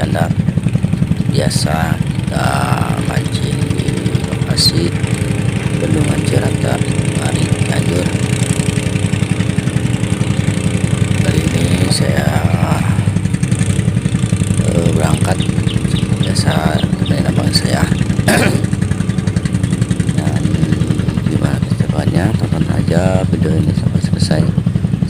Iskandar. Biasa kita mancing di lokasi Bendungan Cirata, Parit, Cianjur. Kali ini saya berangkat biasa temenin abang saya. Dan gimana keseruannya, tonton aja video ini sampai selesai.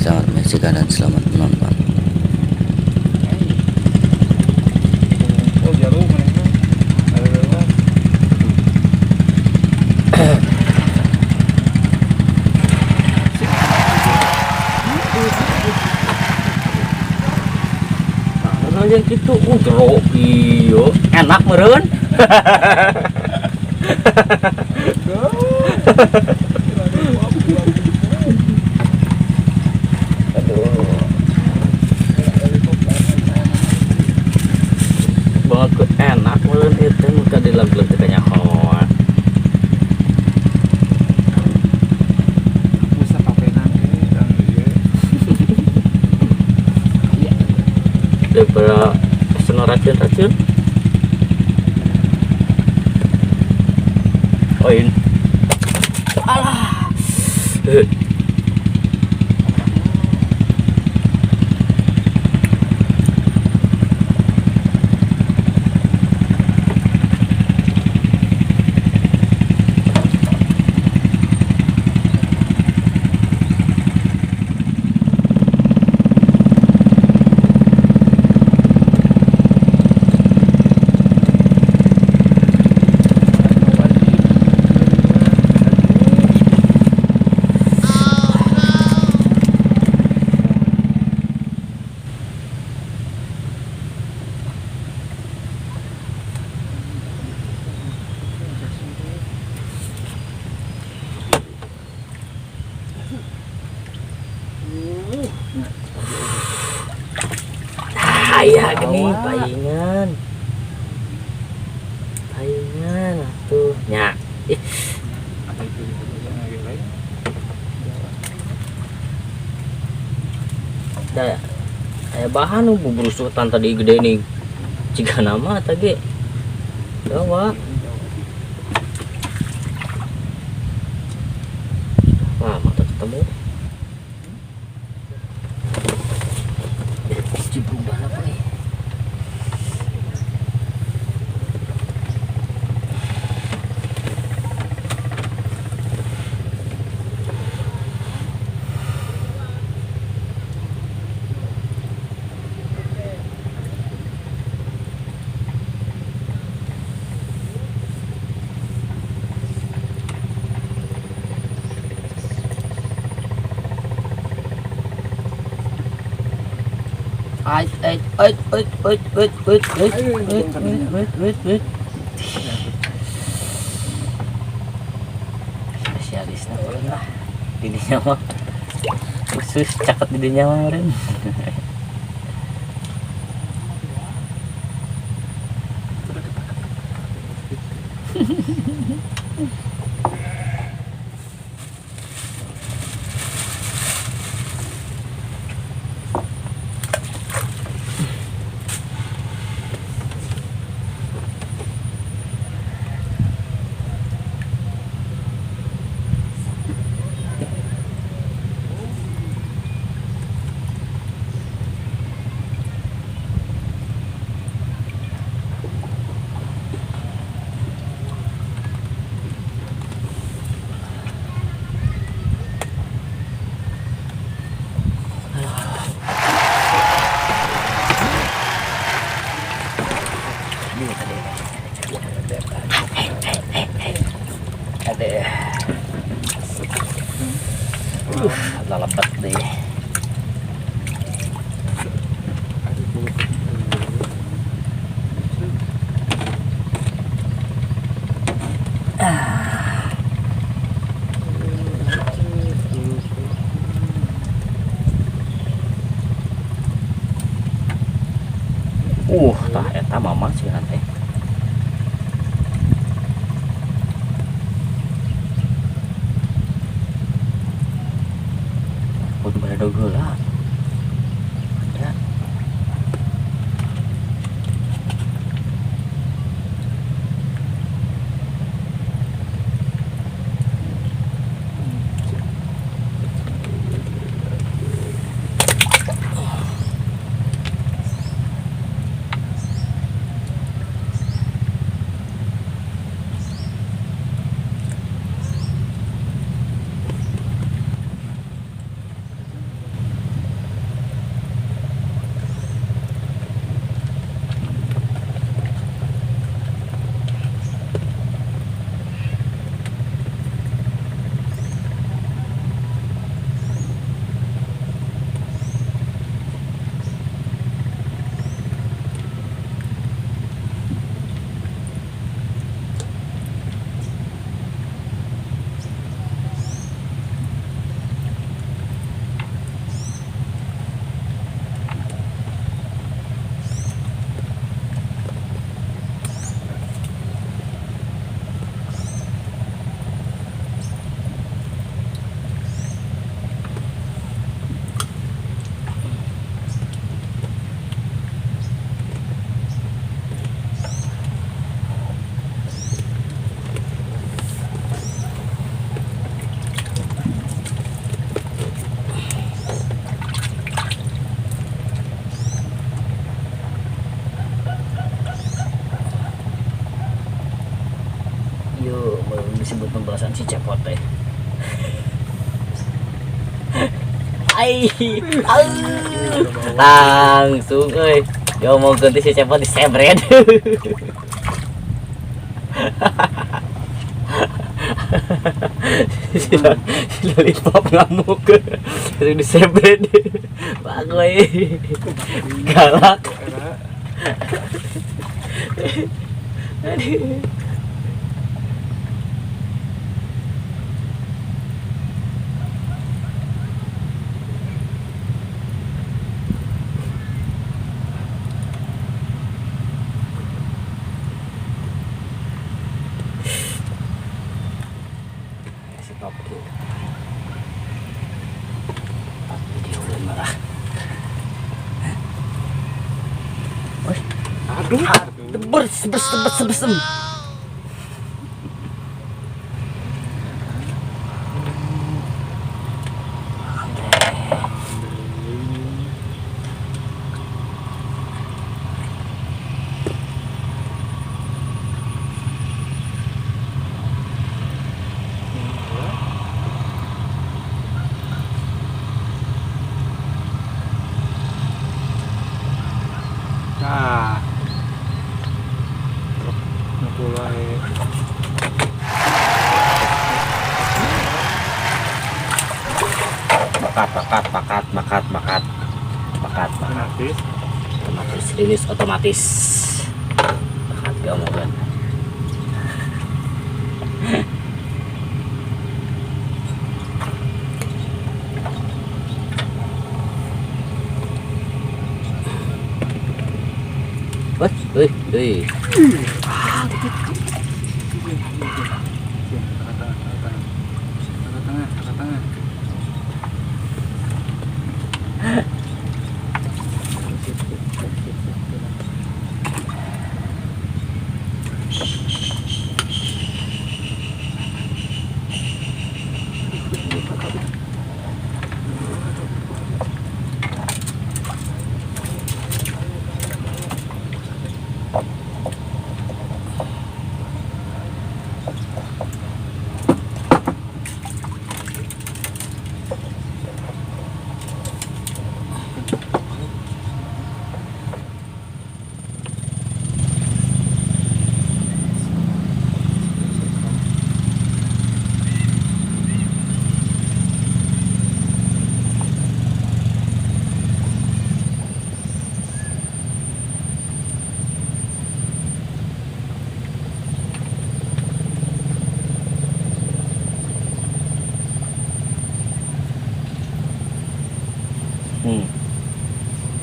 Selamat menyaksikan dan selamat menonton. Oh, jarum mana? Ada. Nah, yang gitu, jero ieu enak meureun. Aduh. Banget ke enak meureun ieu teh mun ka dileg-leg teh kanyahoan. Pusat papenan ge dan ieu. Daripada senor racun-racun. Oh ini. Alah. Aya gini paingan. Paingan atuh nya. Ih, Apa itu yang lagi lain? Da aya bahan nu bubrusutan tadi gede nih. Jika nama tadi. Gawa. Lama tak ketemu. Cibrung apa nih? Ait, ait, ait, ait, ait, ait, ait, ait, ait, ait, ait, ait. Spesialis na lah. Didinya mah khusus caket didinya mah meureun. Ada. Lalapat deh. Tah eta mama sih nanti. Kudu baledog heula. Ya. Ieu mau disebut pembalasan si Cepot teh. Ai, langsung euy. Dia mau ganti si Cepot disebret. Si Lollipop ngamuk. Terus disebret. Bagoy. Galak. Aduh. Stop tuh. Video marah. Aduh. Bers bers bers bers. Nah, mulai bakat bakat bakat bakat bakat bakat otomatis otomatis rilis otomatis bakat gak mau kan. Woi, woi.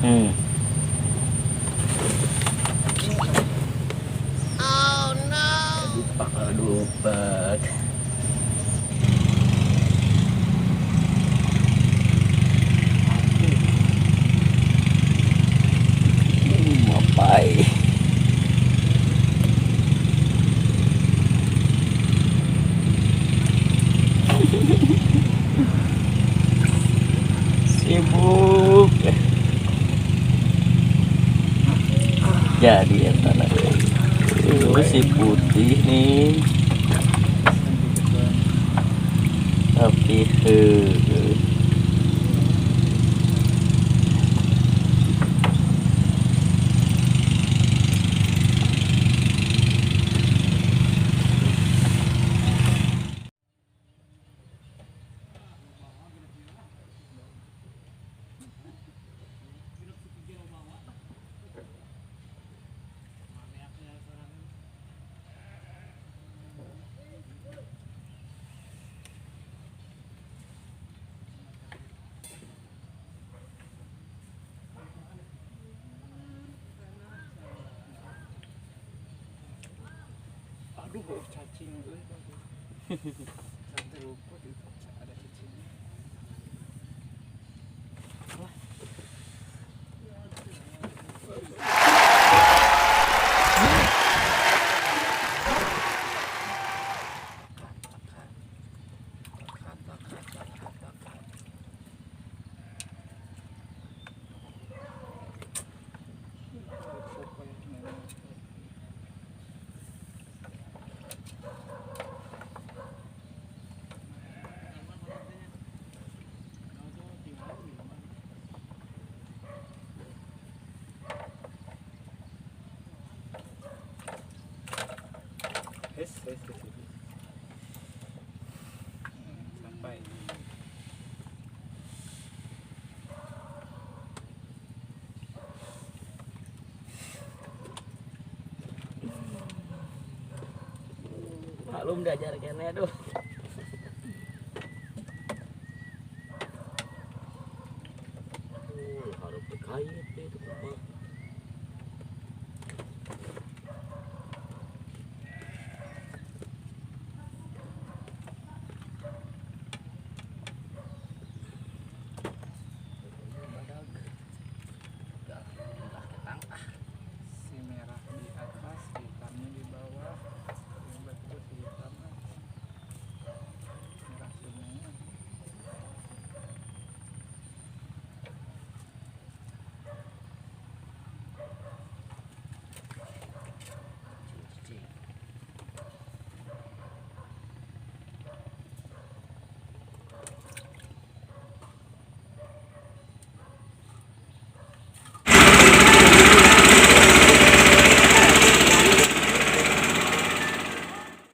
Tengah. Oh no. Aduh, bat. Mapai. Sibuk. Jadi yang tanah si putih nih, tapi Aduh, cacing euy. Sampai rumput itu ada cacingnya. Hes, hes, hes, hes. Sampai. Maklum diajar kene tuh.